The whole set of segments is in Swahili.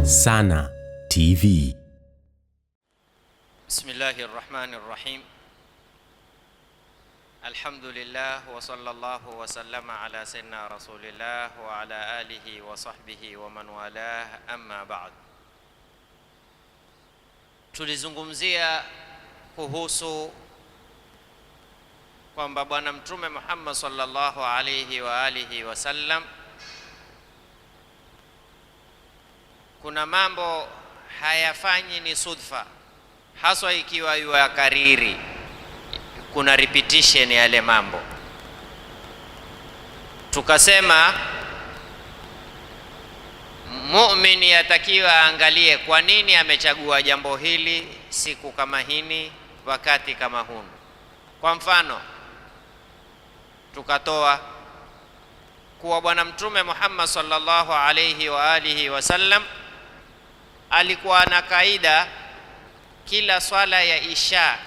Sana TV. بسم الله الرحمن الرحيم. الحمد لله وصلى الله وسلم على سيدنا رسول الله وعلى آله وصحبه ومن والاه أما بعد. Tulizungumzia kuhusu kwamba Bwana Mtume Muhammad sallallahu alayhi wa alihi wasallam kuna mambo hayafanyi ni sudfa, haswa ikiwa yuakariri, kuna repetition yale mambo. Tukasema muumini yatakiwa aangalie kwa nini amechagua jambo hili siku kama hini, wakati kama hunu. Kwa mfano, tukatoa kuwa Bwana Mtume Muhammad sallallahu alayhi wa alihi wasallam alikuwa na kaida kila swala ya isha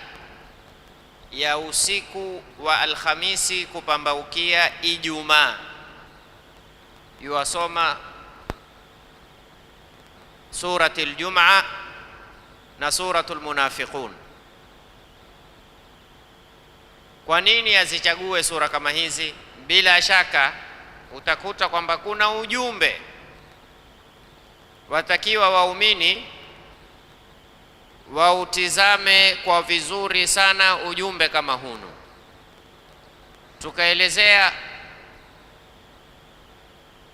ya usiku wa Alhamisi kupambaukia Ijumaa, yuwasoma surati Aljumaa na suratul Munafiqun. Kwa nini azichague sura kama hizi? Bila shaka utakuta kwamba kuna ujumbe watakiwa waumini wautizame kwa vizuri sana ujumbe kama hunu. Tukaelezea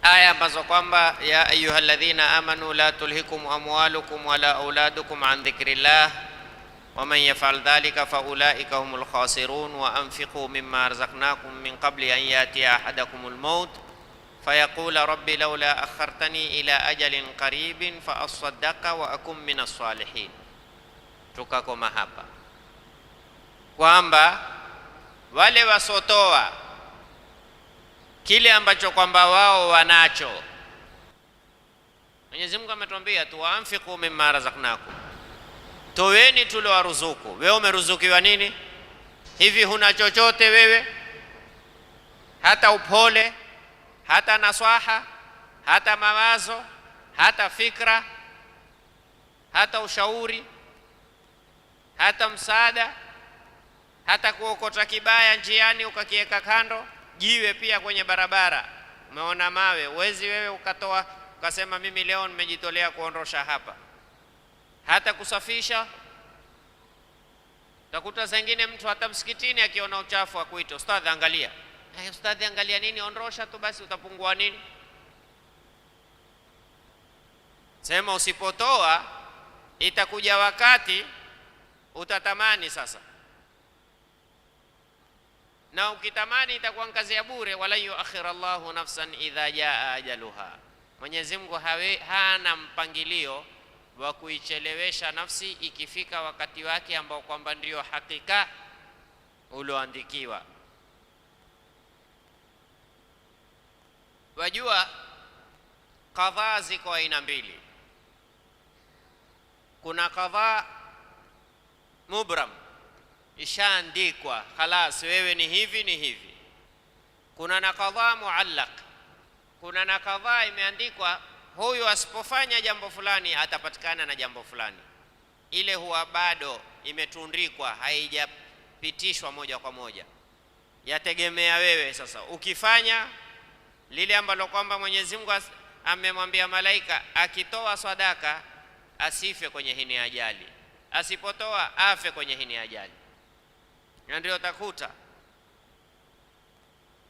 aya ambazo kwamba ya ayyuhalladhina amanu la tulhikum amwalukum wala auladukum an dhikrillah waman yafal dhalika faulaika humul khasirun wa anfiqu mimma razaqnakum min qabli an yatiya ahadakumul maut fayaqula rabbi laula akhartani ila ajalin qaribin fa asaddaqa wa akum minas salihin. Tukakoma hapa kwamba wale wasotoa kile ambacho kwamba wao wanacho, Mwenyezi Mungu ametuambia tu waanfiqu mimma razaqnakum, toweni tuliowaruzuku. Wewe umeruzukiwa nini? Hivi huna chochote wewe? Hata upole, hata naswaha, hata mawazo, hata fikra, hata ushauri, hata msaada, hata kuokota kibaya njiani ukakiweka kando, jiwe pia kwenye barabara, umeona mawe, uwezi wewe ukatoa ukasema mimi leo nimejitolea kuondosha hapa. Hata kusafisha, utakuta zengine mtu hata msikitini akiona uchafu akuita ustadhi, angalia. Hey, ustadhi angalia nini? Ondosha tu basi, utapungua nini? Sema usipotoa itakuja wakati utatamani sasa, na ukitamani itakuwa kazi ya bure. Wala yuakhir Allahu nafsan idha jaa ajaluha, Mwenyezi Mungu hana mpangilio wa kuichelewesha nafsi ikifika wakati wake ambao kwamba ndio hakika ulioandikiwa. Wajua, kadhaa ziko aina mbili. Kuna kadhaa mubram, ishaandikwa khalas, wewe ni hivi ni hivi. Kuna na kadhaa muallaq, kuna na kadhaa imeandikwa huyu asipofanya jambo fulani atapatikana na jambo fulani. Ile huwa bado imetundikwa, haijapitishwa moja kwa moja, yategemea wewe sasa. Ukifanya lile ambalo kwamba Mwenyezi Mungu amemwambia malaika akitoa sadaka asife kwenye hini ajali, asipotoa afe kwenye hini ajali. Na ndio utakuta,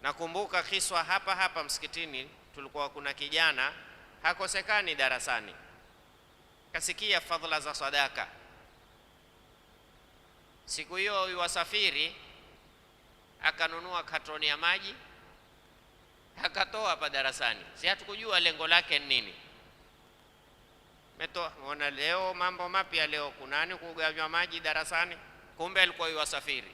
nakumbuka kiswa hapa hapa msikitini, tulikuwa kuna kijana hakosekani darasani, kasikia fadhila za sadaka. Siku hiyo yuwasafiri, akanunua katoni ya maji akatoa hapa darasani. Si hatukujua lengo lake ni nini. Metoa, ona leo mambo mapya leo, kunani kugawanywa maji darasani? Kumbe alikuwa yuwasafiri.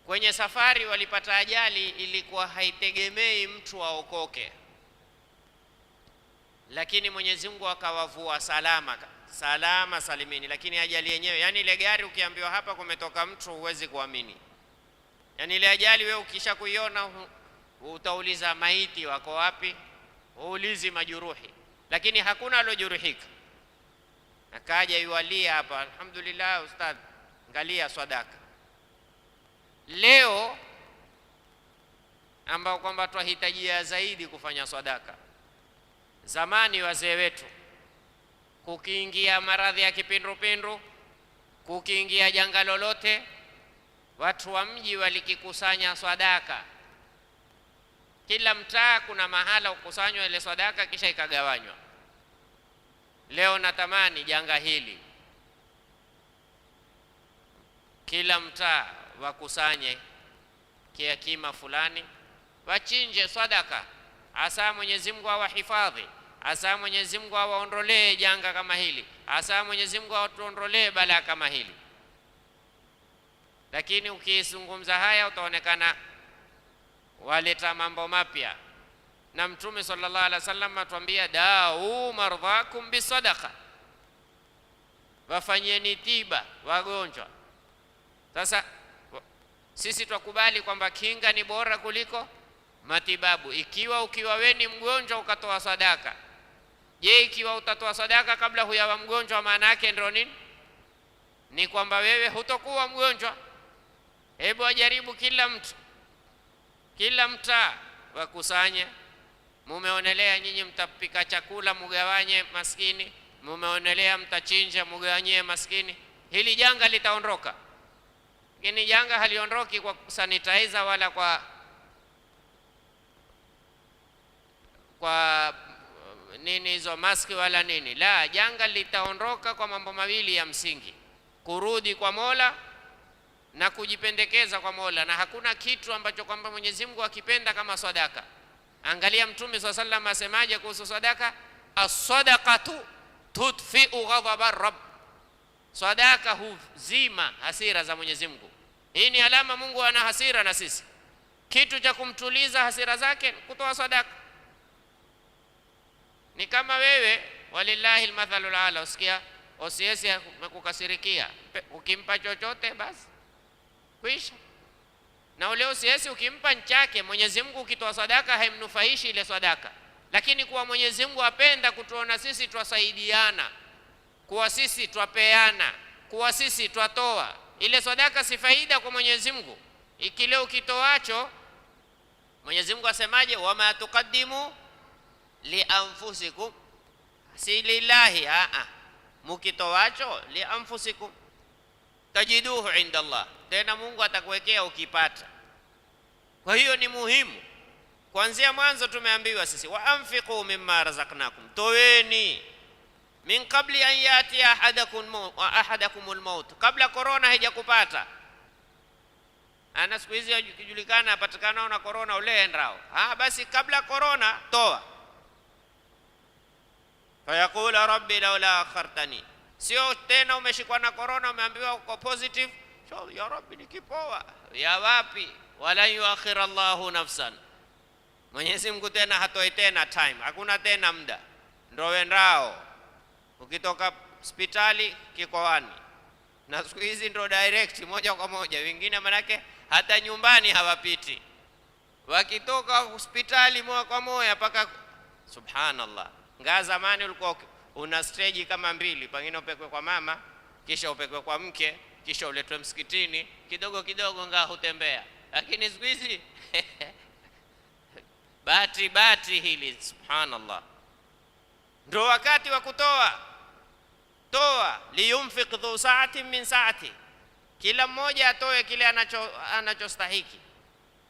Kwenye safari walipata ajali, ilikuwa haitegemei mtu aokoke, lakini Mwenyezi Mungu akawavua salama salama salimini. Lakini ajali yenyewe, yani ile gari ukiambiwa hapa kumetoka mtu huwezi kuamini. Yani ile ajali wewe ukisha kuiona utauliza maiti wako wapi, uulizi majuruhi. Lakini hakuna aliojeruhika. Akaja yualia hapa, alhamdulillah ustadh, angalia swadaka. Leo ambao kwamba twahitajia zaidi kufanya swadaka. Zamani wazee wetu, kukiingia maradhi ya kipindupindu, kukiingia janga lolote, watu wa mji walikikusanya swadaka. Kila mtaa kuna mahala kukusanywa ile swadaka kisha ikagawanywa. Leo natamani janga hili kila mtaa wakusanye kia kima fulani, wachinje sadaka. Asa Mwenyezi Mungu awahifadhi, asa Mwenyezi Mungu awaondolee janga kama hili, asa Mwenyezi Mungu awatuondolee balaa kama hili. Lakini ukizungumza haya utaonekana waleta mambo mapya, na Mtume sallallahu alaihi wasallam atuambia dau mardhakum bisadaqa, wafanyeni tiba wagonjwa. Sasa sisi twakubali kwamba kinga ni bora kuliko matibabu. Ikiwa ukiwa we ni mgonjwa ukatoa sadaka, je, ikiwa utatoa sadaka kabla huyawa mgonjwa, maana yake ndio nini? Ni kwamba wewe hutokuwa mgonjwa. Hebu ajaribu kila mtu, kila mtaa wakusanye. Mumeonelea nyinyi mtapika chakula mugawanye maskini, mumeonelea mtachinja mugawanyie maskini, hili janga litaondoka. Lakini janga haliondoki kwa sanitizer wala kwa nini hizo maski wala nini. La, janga litaondoka kwa mambo mawili ya msingi: kurudi kwa Mola na kujipendekeza kwa Mola. Na hakuna kitu ambacho kwamba Mwenyezi Mungu akipenda kama sadaka. Angalia Mtume swalla sallam asemaje kuhusu sadaka: as-sadaqatu tudfi'u ghadhaba rabb, sadaka huzima hasira za Mwenyezi Mungu. Hii ni alama Mungu ana hasira na sisi. Kitu cha kumtuliza hasira zake kutoa sadaka. Ni kama wewe, walillahi almathalul ala, usikia OCS amekukasirikia, ukimpa chochote basi kwisha. Na ule OCS ukimpa nchake, Mwenyezi Mungu ukitoa sadaka haimnufaishi ile sadaka. Lakini kuwa Mwenyezi Mungu apenda kutuona sisi twasaidiana, kuwa sisi twapeana, kuwa sisi twatoa, ile sadaka si faida kwa Mwenyezi Mungu. Ikile ukitoacho, Mwenyezi Mungu asemaje? Wama tuqaddimu li anfusikum, si lillahi, a mukitoacho li anfusikum tajiduhu inda Allah, tena Mungu atakuwekea ukipata. Kwa hiyo ni muhimu kuanzia mwanzo tumeambiwa sisi, wa anfiqu mimma razaqnakum, toweni min qabli an yati ahadakumul maut, kabla corona haijakupata. Ana siku hizi ukijulikana apatikana na corona ule endrao, basi kabla corona toa. Fayaqula rabbi laula akhartani, sio tena umeshikwa na corona umeambiwa uko positive, so, ya rabbi nikipoa ya wapi? Wala yuakhir Allahu nafsan, Mwenyezi Mungu tena hatoi tena time, hakuna tena muda, ndo wendao ukitoka hospitali kikoani. Na siku hizi ndo direct moja kwa moja, wengine manake hata nyumbani hawapiti, wakitoka hospitali moja kwa moja paka. Subhanallah. Ngaa zamani ulikuwa una stage kama mbili, pengine upekwe kwa mama, kisha upekwe kwa mke, kisha uletwe msikitini, kidogo kidogo ngaa hutembea. Lakini siku hizi bati bati hili, subhanallah. Ndio wakati wa kutoa. Toa, liyunfiq dhu sa'atin min sa'ati, kila mmoja atoe kile anachostahiki.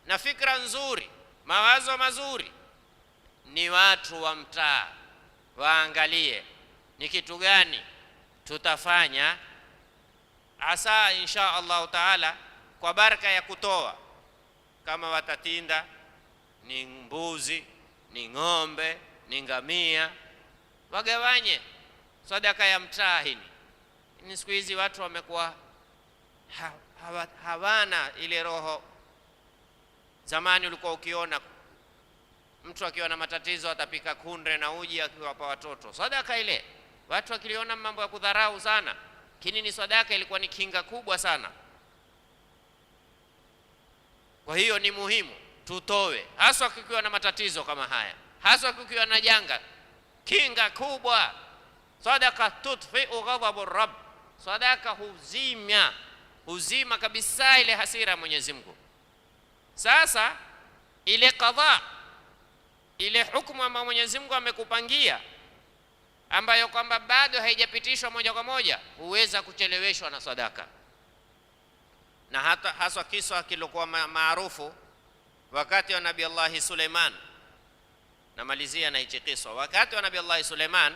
Na fikra nzuri, mawazo mazuri, ni watu wa mtaa waangalie ni kitu gani tutafanya, asa insha Allahu taala kwa baraka ya kutoa. Kama watatinda ni mbuzi, ni ng'ombe, ni ngamia, wagawanye sadaka ya mtaa. Hini ni siku hizi watu wamekuwa hawana ile roho. Zamani ulikuwa ukiona mtu akiwa na matatizo atapika kunde na uji akiwapa watoto sadaka ile, watu wakiliona mambo ya kudharau sana, lakini ni sadaka, ilikuwa ni kinga kubwa sana. Kwa hiyo ni muhimu tutoe, haswa kukiwa na matatizo kama haya, haswa kukiwa na janga. Kinga kubwa. Sadaka tutfiu ghadhabu rabb, sadaka huzima, huzima kabisa ile hasira ya Mwenyezi Mungu. Sasa ile qadha, ile hukumu ambayo Mwenyezi Mungu amekupangia, ambayo kwamba bado haijapitishwa moja kwa moja, huweza kucheleweshwa na sadaka. Na hata haswa kiswa kilikuwa maarufu wakati wa Nabii Allahi Suleiman. Namalizia na hichi kiswa. Wakati wa Nabii Allahi Suleiman,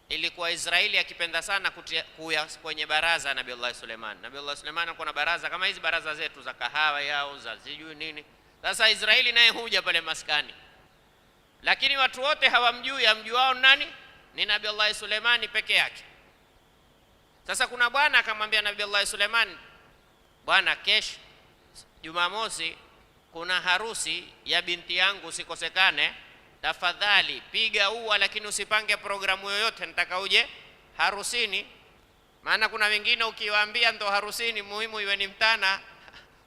ilikuwa Israeli akipenda sana kuya kwenye baraza ya Nabii Allah Suleiman. Nabii Allah Suleiman alikuwa na baraza kama hizi baraza zetu za kahawa yao za sijui nini. Sasa Israeli naye huja pale maskani, lakini watu wote hawamjui. Amjuao nani? Ni Nabii Allah Suleiman peke yake. Sasa kuna bwana akamwambia Nabii Allah Suleiman, bwana, kesho Jumamosi kuna harusi ya binti yangu, usikosekane tafadhali, piga ua, lakini usipange programu yoyote, nataka uje harusini. Maana kuna wengine ukiwaambia ndo harusini, muhimu iwe ni mtana,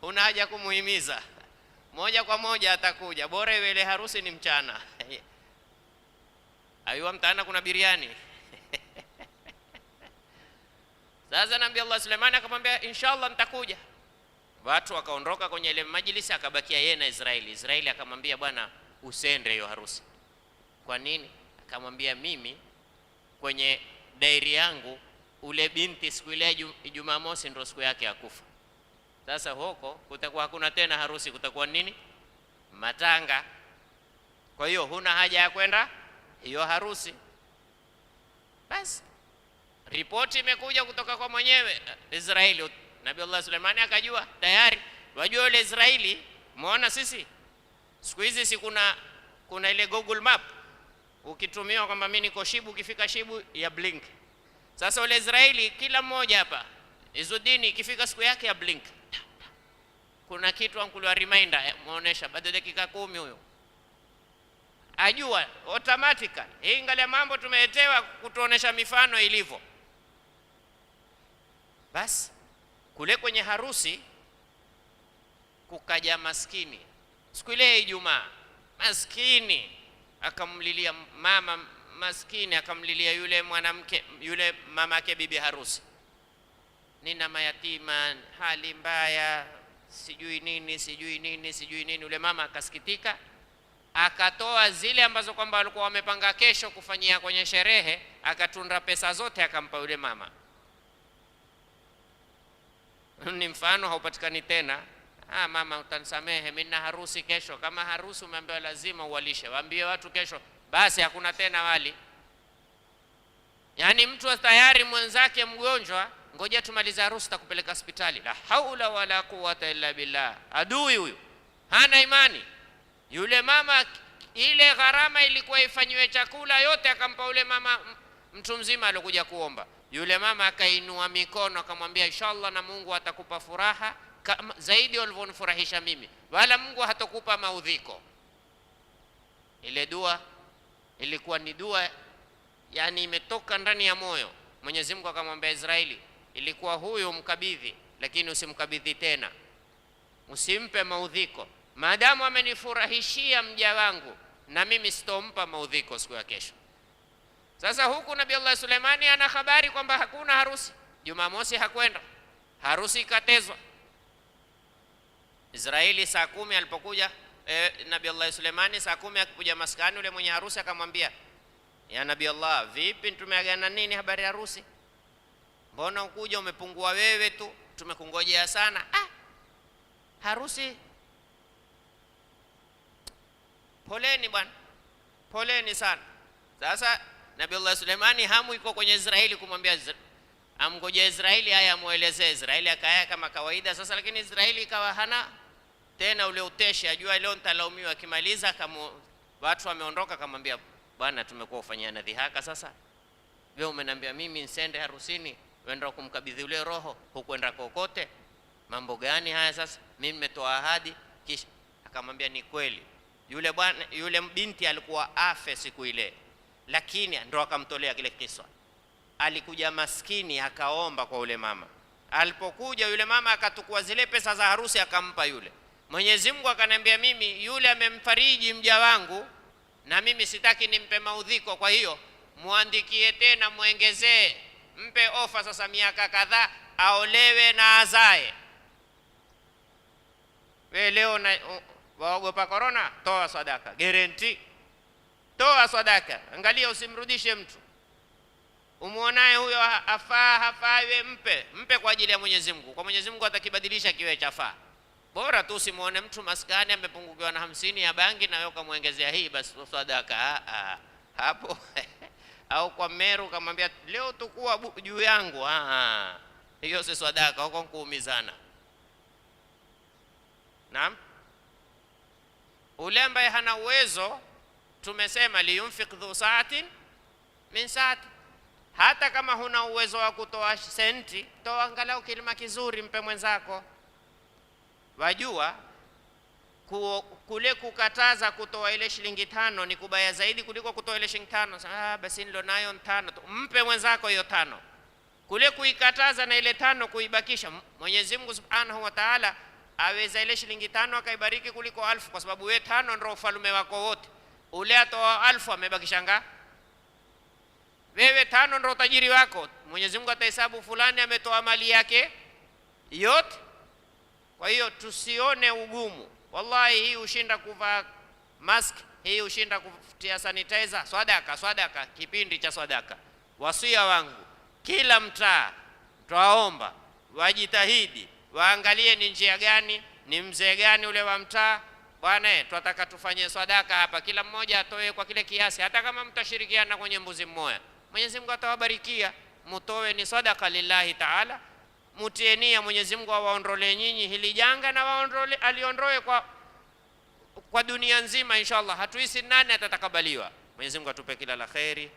huna haja kumuhimiza, moja kwa moja atakuja, bora iwe ile harusi ni mchana. Ayua mtana kuna biriani. Sasa Nabii Allah Suleiman akamwambia inshallah nitakuja. Watu wakaondoka kwenye ile majlisi, akabakia yeye na Israeli. Israeli akamwambia, bwana, usende hiyo harusi. Kwa nini? Akamwambia, mimi kwenye dairi yangu ule binti siku ile Jumamosi ndio siku yake ya kufa. Sasa huko kutakuwa hakuna tena harusi, kutakuwa nini? Matanga. Kwa hiyo huna haja ya kwenda hiyo harusi. Basi ripoti imekuja kutoka kwa mwenyewe Israeli. Nabii Allah Suleimani akajua tayari. Wajua yule Israeli, muona sisi siku hizi si kuna ile Google Map ukitumiwa kwamba mimi niko Shibu, ukifika Shibu ya blink. Sasa yule Israeli kila mmoja hapa Izudini ikifika siku yake ya blink, kuna kitu ankuliwa reminder muonesha baada dakika 10 huyo ajua automatically. Hii ingalia mambo tumeetewa kutuonesha mifano ilivyo. Basi kule kwenye harusi kukaja maskini siku ile ya Ijumaa, maskini akamlilia mama maskini, akamlilia yule mwanamke, yule mamake bibi harusi, nina mayatima, hali mbaya, sijui nini sijui nini sijui nini. Yule mama akasikitika, akatoa zile ambazo kwamba walikuwa wamepanga kesho kufanyia kwenye sherehe, akatunda pesa zote akampa yule mama. Ni mfano haupatikani tena. Ah, mama utanisamehe, mimi nina harusi kesho. Kama harusi umeambiwa lazima uwalishe, waambie watu kesho, basi hakuna tena wali. Yaani mtu tayari mwenzake mgonjwa, ngoja tumalize harusi takupeleka hospitali. La haula wala quwata illa billah. Adui huyu hana imani. Yule mama ile gharama ilikuwa ifanyiwe chakula yote akampa yule mama mtu mzima alikuja kuomba. Yule mama akainua mikono akamwambia, inshallah na Mungu atakupa furaha kama zaidi ulivyonifurahisha mimi, wala Mungu hatakupa maudhiko. Ile dua ilikuwa ni dua yani imetoka ndani ya moyo. Mwenyezi Mungu akamwambia Israeli, ilikuwa huyo mkabidhi, lakini usimkabidhi tena, usimpe maudhiko. Maadamu amenifurahishia mja wangu, na mimi sitompa maudhiko siku ya kesho. Sasa huku Nabii Allah Suleimani ana habari kwamba hakuna harusi. Jumamosi hakwenda, harusi ikatezwa. Israeli saa 10 alipokuja Nabii Allah Suleimani saa 10 akikuja maskani, yule mwenye harusi akamwambia, ya Nabii Allah, vipi tumeagana nini habari ya harusi? Mbona ukuja umepungua wewe tu, tumekungojea sana. Ah, harusi, poleni bwana, poleni sana. Sasa Nabii Allah Suleimani hamu iko kwenye Israeli kumwambia, amngojea Israeli haya amuelezee. Israeli akaya kama kawaida sasa, lakini Israeli ikawa hana tena ule uteshi, ajua leo nitalaumiwa. Akimaliza kama watu wameondoka, akamwambia, bwana, tumekuwa ufanyana dhihaka sasa. Wewe umeniambia mimi nisende harusini, wenda kumkabidhi ule roho, hukwenda kokote. Mambo gani haya sasa? Mimi nimetoa ahadi. Kisha akamwambia ni kweli, yule bwana, yule binti alikuwa afe siku ile, lakini ndo akamtolea kile kiswa. Alikuja maskini akaomba kwa ule mama. Alipokuja yule mama akatukua zile pesa za harusi akampa yule. Mwenyezi Mungu akaniambia mimi, yule amemfariji mja wangu, Na mimi sitaki nimpe maudhiko, kwa hiyo muandikie tena, muongezee, mpe ofa sasa miaka kadhaa, aolewe na azae. We leo na waogopa korona, toa sadaka, guarantee. Toa sadaka, angalia usimrudishe mtu. Umuonaye huyo afaa hafai, we mpe, mpe kwa ajili ya Mwenyezi Mungu. Kwa Mwenyezi Mungu atakibadilisha kiwe chafaa. Bora tu usimuone mtu maskani amepungukiwa na 50 ya bangi na wewe ukamwongezea hii basi sadaka. Hapo au kwa Meru ukamwambia leo tukua juu yangu, hiyo si sadaka, huko kuumizana. Naam, ule ambaye hana uwezo tumesema liyunfiq dhu sa'atin min sa'ati. Hata kama huna uwezo wa kutoa senti, toa angalau kilima kizuri, mpe mwenzako. Wajua kule kukataza kutoa ile shilingi 5 ni kubaya zaidi kuliko kutoa ile shilingi 5. Basi nilo nayo 5, mpe mwenzako hiyo 5. Kule kuikataza na ile 5 kuibakisha, Mwenyezi Mungu Subhanahu wa Ta'ala aweza ile shilingi 5 akaibariki kuliko 1000, kwa sababu wewe 5 ndio ufalme wako wote. Ule atoa 1000 amebakisha ngapi? Wewe 5 ndio utajiri wako. Mwenyezi Mungu atahesabu fulani ametoa mali yake yote. Kwa hiyo tusione ugumu. Wallahi hii ushinda kuvaa mask, hii ushinda kutia sanitizer. Swadaka, swadaka, kipindi cha swadaka. Wasia wangu, kila mtaa twaomba wajitahidi, waangalie ni njia gani, ni mzee gani ule wa mtaa. Bwana, twataka tufanye swadaka hapa, kila mmoja atoe kwa kile kiasi, hata kama mtashirikiana kwenye mbuzi mmoja, Mwenyezi Mungu atawabarikia. Mutoe ni sadaka lillahi ta'ala, mutie nia Mwenyezi Mungu awaondolee nyinyi hili janga na waondole, aliondoe kwa dunia nzima inshallah. Hatuhisi nani atatakabaliwa. Mwenyezi Mungu atupe kila la kheri.